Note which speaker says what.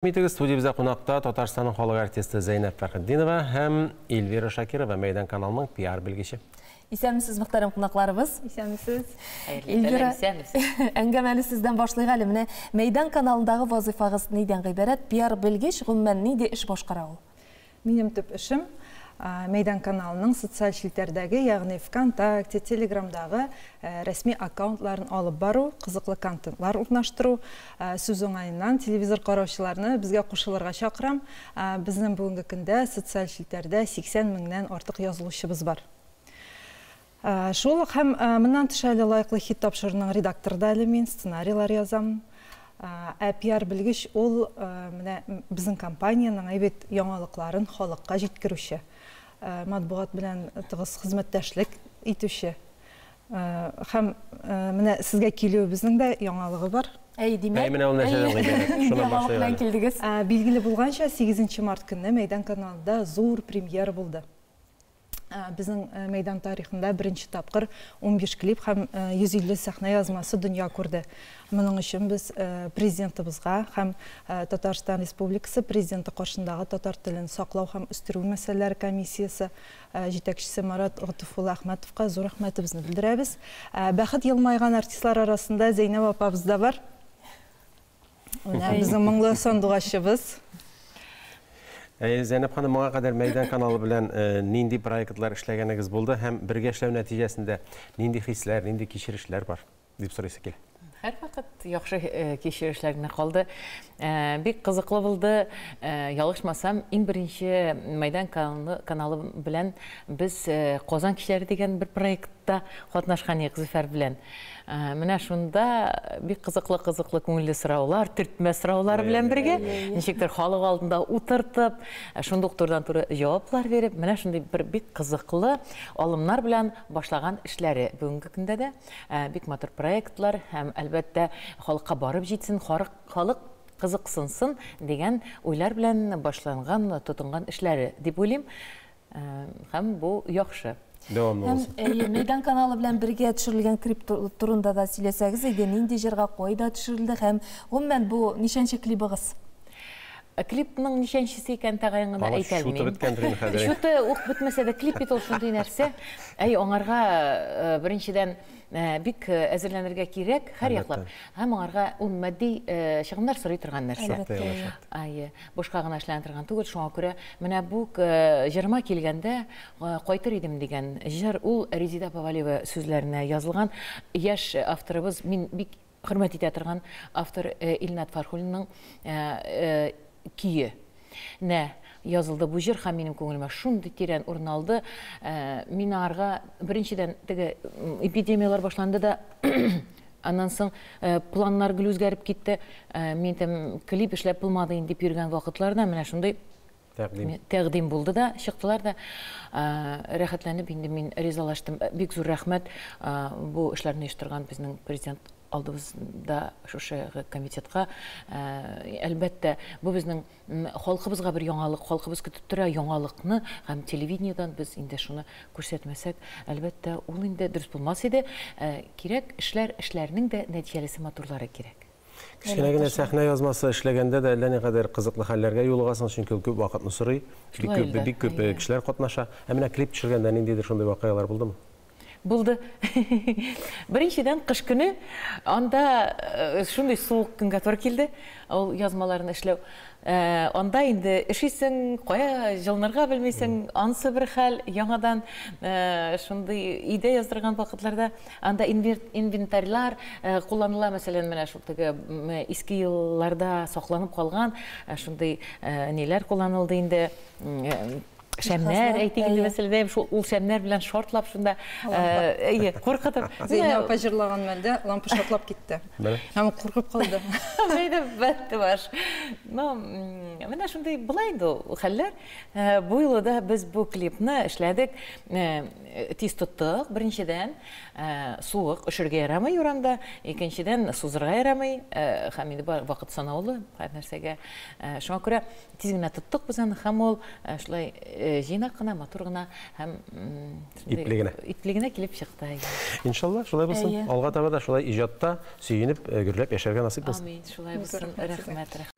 Speaker 1: Итегез, студиябездә кунакта Татарстанның халык артисты Зәйнәб Фәрхетдинова һәм Эльвира Шакирова, Мәйдан каналының пиар белгече.
Speaker 2: Исәнмесез, мөхтәрәм кунакларыбыз.
Speaker 3: Исәнмесез.
Speaker 2: Эльвира, әңгәмәне сездән башлыйк әле. Менә Мәйдан каналындагы вазыйфагыз нидән гыйбарәт? Пиар белгеч гомумән нинди эш башкара ул?
Speaker 3: Минем төп эшем Мәйдан каналының социаль челтәрдәге, ягъни ВКонтакте, Телеграмдагы рәсми аккаунтларын алып бару, кызыклы контентлар урнаштыру. Сүз уңаеннан, телевизор караучыларны безгә кушылырга чакырам. Безнең бүгенге көндә социаль челтәрдә 80 меңнән артык язылучыбыз бар. Шул ук һәм моннан тыш әле лаеклы хит тапшыруның редакторы да әле мин, сценарийлар язам. Ә пиар белгеч ул менә безнең компаниянең әйбәт яңалыкларын халыкка җиткерүче, матбугат белән тыгыз хезмәттәшлек итүче. Һәм менә сезгә килүебезнең дә яңалыгы бар.
Speaker 2: Әй, димәк,
Speaker 1: Әй, менә ул нәрсәдән гыйбарәт. Шуннан
Speaker 2: яңалык белән
Speaker 1: башлыйк әле.
Speaker 2: килдегез.
Speaker 3: Билгеле булганча, 8 март көнне Мәйдан каналында зур премьера булды. Безнең Мәйдан тарихында беренче тапкыр 15 клип һәм 150 сәхнә язмасы дөнья күрде. Моның өчен без президентыбызга һәм Татарстан Республикасы президенты каршындагы татар телен саклау һәм үстерү мәсьәләләре комиссиясе җитәкчесе Марат Готыф улы Әхмәтовка зур рәхмәтебезне белдерәбез. Бәхет елмайган артистлар арасында Зәйнәб апабыз да бар. Менә безнең моңлы сандугачыбыз.
Speaker 1: Зәйнәб ханым, моңа кадәр Мәйдан каналы белән нинди проектлар эшләгәнегез булды һәм бергә эшләү нәтиҗәсендә нинди хисләр, нинди кичерешләр бар дип сорыйсы килә.
Speaker 4: Һәрвакыт яхшы кичерешләр генә калды. Бик кызыклы булды. Ялгышмасам, иң беренче Мәйдан каналы белән без Казан кичләре дигән бер проектта катнашкан идек Зөфәр белән. Менә шунда бик кызыклы-кызыклы күңелле сораулар, төртмә сораулар белән бергә, ничектер халык алдында утыртып, шундук турыдан-туры җаваплар биреп, менә шундый бер бик кызыклы алымнар белән башлаган эшләре бүгенге көндә дә бик матур проектлар һәм, әлбәттә, халыкка барып җитсен, халык кызыксынсын дигән уйлар белән башланган, тотынган эшләре дип уйлыйм. Һәм бу яхшы.
Speaker 1: Дәвамлы
Speaker 2: Һәм
Speaker 1: булсын.
Speaker 2: әйе, Мәйдан каналы белән бергә төшерелгән клип турында да сөйләсәгез иде, нинди җырга кайда төшерелде һәм гомумән бу ничәнче клибыгыз?
Speaker 4: Клипның ничәнчесе икәнен тәгаен гына
Speaker 1: Аңа
Speaker 4: әйтә
Speaker 1: шуты
Speaker 4: алмыйм.
Speaker 1: беткәндер инде хәзер.
Speaker 4: Шуты ук бетмәсә дә, клип бит ул шундый нәрсә. Әй, аңарга беренчедән бик әзерләнергә кирәк һәр яклап. Һәм аңарга ул матди чыгымнар сорый торган нәрсә.
Speaker 2: Әлбәттә.
Speaker 4: Әйе, бушка гына эшләнә торган түгел, шуңа күрә менә бу җырыма килгәндә, Кайтыр идем дигән җыр, ул Резеда апа Вәлиева сүзләренә язылган. Яшь авторыбыз, мин бик хөрмәт итә торган автор Илнат Фархуллинның көе нә язылды бу җыр һәм минем күңелемә шундый тирән урын алды. Мин аңарга беренчедән теге эпидемияләр башланды да, аннан соң планнар гел үзгәреп китте. Мин әйтәм, клип эшләп булмады инде дип йөргән вакытларда менә шундый
Speaker 1: тәкъдим
Speaker 4: тәкъдим булды да, чыктылар да, рәхәтләнеп инде мин ризалаштым. Бик зур рәхмәт бу эшләрне оештырган безнең президент алдыбызда шушы комитетка. Әлбәттә, бу безнең халкыбызга бер яңалык, халкыбыз көтеп тора яңалыкны һәм телевидениедән без инде шуны күрсәтмәсәк, әлбәттә, ул инде дөрес булмас иде. Кирәк эшләр, эшләрнең дә нәтиҗәлесе, матурлары кирәк.
Speaker 1: Кечкенә генә сәхнә язмасы эшләгәндә дә әллә никадәр кызыклы хәлләргә юлыгасың, чөнки ул күп вакытны сорый, бик күп, бик күп кешеләр катнаша. Ә менә клип төшергәндә ниндидер шундый вакыйгалар булдымы?
Speaker 4: Булды. Беренчедән, кыш көне анда шундый суык көнгә туры килде, ул язмаларны эшләү. Анда инде өшисең, кая җылынырга белмисең, ансы бер хәл, яңадан шундый өйдә яздырган вакытларда анда инвентарьлар кулланыла, мәсәлән, менә шул теге иске елларда сакланып калган шундый ниләр кулланылды инде, шәмнәр, әйтик инде, мәсәлән, шул ул шәмнәр белән шартлап шунда, әйе, куркытып.
Speaker 3: Зәйнәб апа җырлаган мәлдә лампа шартлап китте. Һәм ул куркып калды.
Speaker 4: Әйдә, бетте баш. Ну, менә шундый була инде ул хәлләр. Бу юлы да без бу клипны эшләдек, тиз тоттык, беренчедән, суык, өшергә ярамый урамда, икенчедән, сузырга ярамый, һәм инде бар вакыт санаулы һәр нәрсәгә. Шуңа күрә тиз генә тоттык без аны, һәм ул шулай җыйнак кына, матур гына һәм
Speaker 1: ипле генә.
Speaker 4: Ипле генә килеп чыкты.
Speaker 1: Иншалла, шулай булсын. Алга таба да шулай иҗатта сөенеп, гөрләп яшәргә насыйп булсын.
Speaker 4: Амин, шулай булсын. Рәхмәт, рәхмәт.